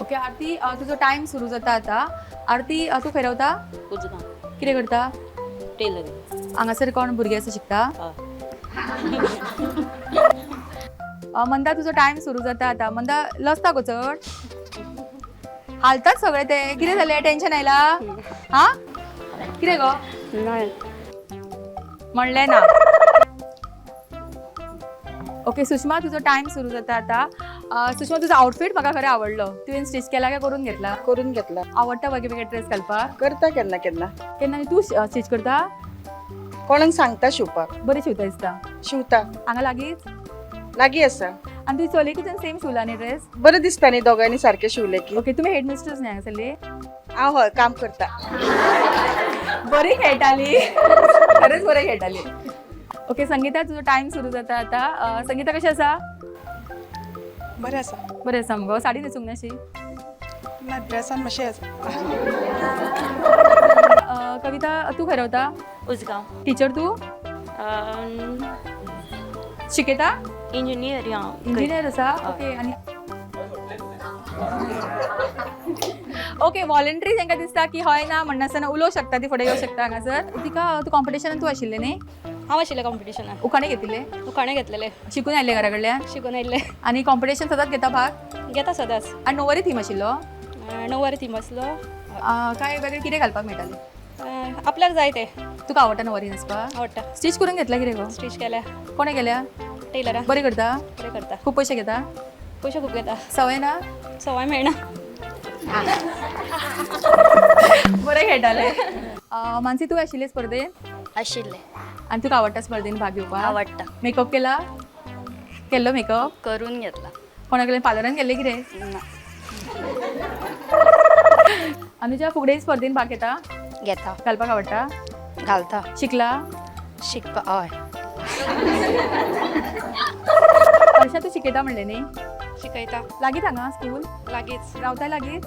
Okay आरती, तुजो time सुरू जाता आता. आरती, तूं खंय रावता? उजगांव. कितें करता? टेलरिंग. हांगासर कोण भुरगे आसा शिकता? हय. मंदा, तुजो टायम सुरू जाता आता. मंदा, लजता गो चड? हालतात सगळे ते. कितें जालें, टेन्शन आयला? हा, कितें गो? म्हणलें ना. ओके सुषमा, तुजो टायम सुरू जाता आता. सुषमा, तुजो आउटफिट म्हाका खरें आवडलो. तुवें स्टिच केला काय करून घेतला? करून घेतला. आवडटा वेगळे वेगळे ड्रेस घालपाक? करता केन्ना केन्ना. केन्ना तूं स्टिच करता? कोणाक सांगता शिवपाक. बरें शिंवता दिसता. शिवता. हांगा लागींच? लागीं आसा. आनी तुजी चलयेकूच सेम शिवला न्ही ड्रेस? बरें दिसता न्ही दोगांनी सारकें शिवलें की. ओके, तुमी हेड मिस्ट्रस न्ही हांगासरली? हांव हय, काम करता. बरी खेळटाली, खरेंच बरें खेळटाली. ओके संगीता, तुजो टायम सुरू जाता आता. संगीता, कशें आसा? बरें आसा. बरें आसा मुगो? साडी न्हेसूंक नाशी? ना, ड्रेसान मातशें आसा. कविता, तूं खंय रावता? उजगांव. टिचर तूं? शिकयता? इंजिनियर हांव. इंजिनियर आसा. ओके, आनी ओके वॉलंटरी तांकां दिसता की हय ना म्हणनासतना उलोवंक शकता, ती फुडें येवंक शकता हांगासर. तिका, तूं कॉम्पिटिशनान तूं आशिल्लें न्ही? हांव आशिल्लें कॉम्पिटिशनाक. उखाणे घेतिल्ले? उखाणे घेतलेले. शिकून आयिल्ले घरा कडल्यान? शिकून आयिल्ले. आनी कॉम्पिटिशन सदांच घेता भाग? घेता सदांच. आनी णववारी थीम आशिल्लो? णववारी थीम आसलो. काय वेगळें कितें घालपाक मेळटालें? आपल्याक जाय ते. तुका आवडटा णववारी न्हेसपाक? आवडटा. स्टिच करून घेतला कितें गो? स्टिच केल्या. कोणें केल्या? टेलरान. बरें करता? बरें करता. खूब पयशे घेता? पयशे खूब घेता. सवय ना? सवाय मेळना. बरें खेळटाले. मानसी, तूं आशिल्ली स्पर्धेन? आशिल्ले. आनी तुका आवडटा स्पर्धेन भाग घेवपाक? आवडटा. मेकअप केला, केल्लो मेकअप? करून घेतला. कोणा कडेन पार्लरान गेल्ले कितें? ना. अनुजा, फुगडे स्पर्धेन भाग घेता? घेता. घालपाक आवडटा? घालता. शिकला? शिकपा, हय. हर्षा, तूं शिकयता म्हणलें न्ही? शिकयता. लागींच हांगा स्कूल? लागींच. रावता लागींच?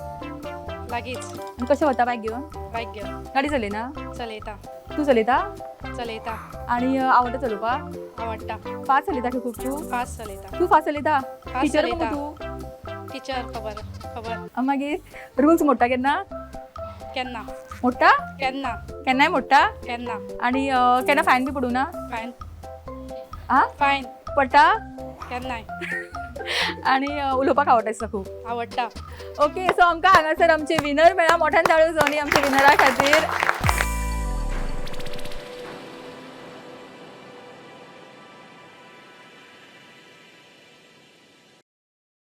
लागींच. आनी कशें वता, बायक घेवन? बायक घेवन. गाडी चलयना? चलयता. तूं चलयता? चलयता. आनी आवडटा चलोवपाक? आवडटा. फास्ट चलयता की खूब तूं? फास्ट चलयता. तूं फास्ट चलयता? फास्ट टिचर मगो चलयता. तूं? टिचर, खबर खबर. मागीर रुल्स मोडटा केन्ना? केन्ना. मोडटा? केन्ना. केन्नाय मोडटा? केन्ना. आनी केन्ना फायन बी पडूं ना? फायन. आ? फायन. पडटा? केन्नाय. आनी उलोवपाक आवडटा दिसता खूब? आवडटा. ओके, सो आमकां हांगासर आमचे विनर मेळ्ळा. मोठ्यान ताळयो जावनी आमच्या विनरा खातीर.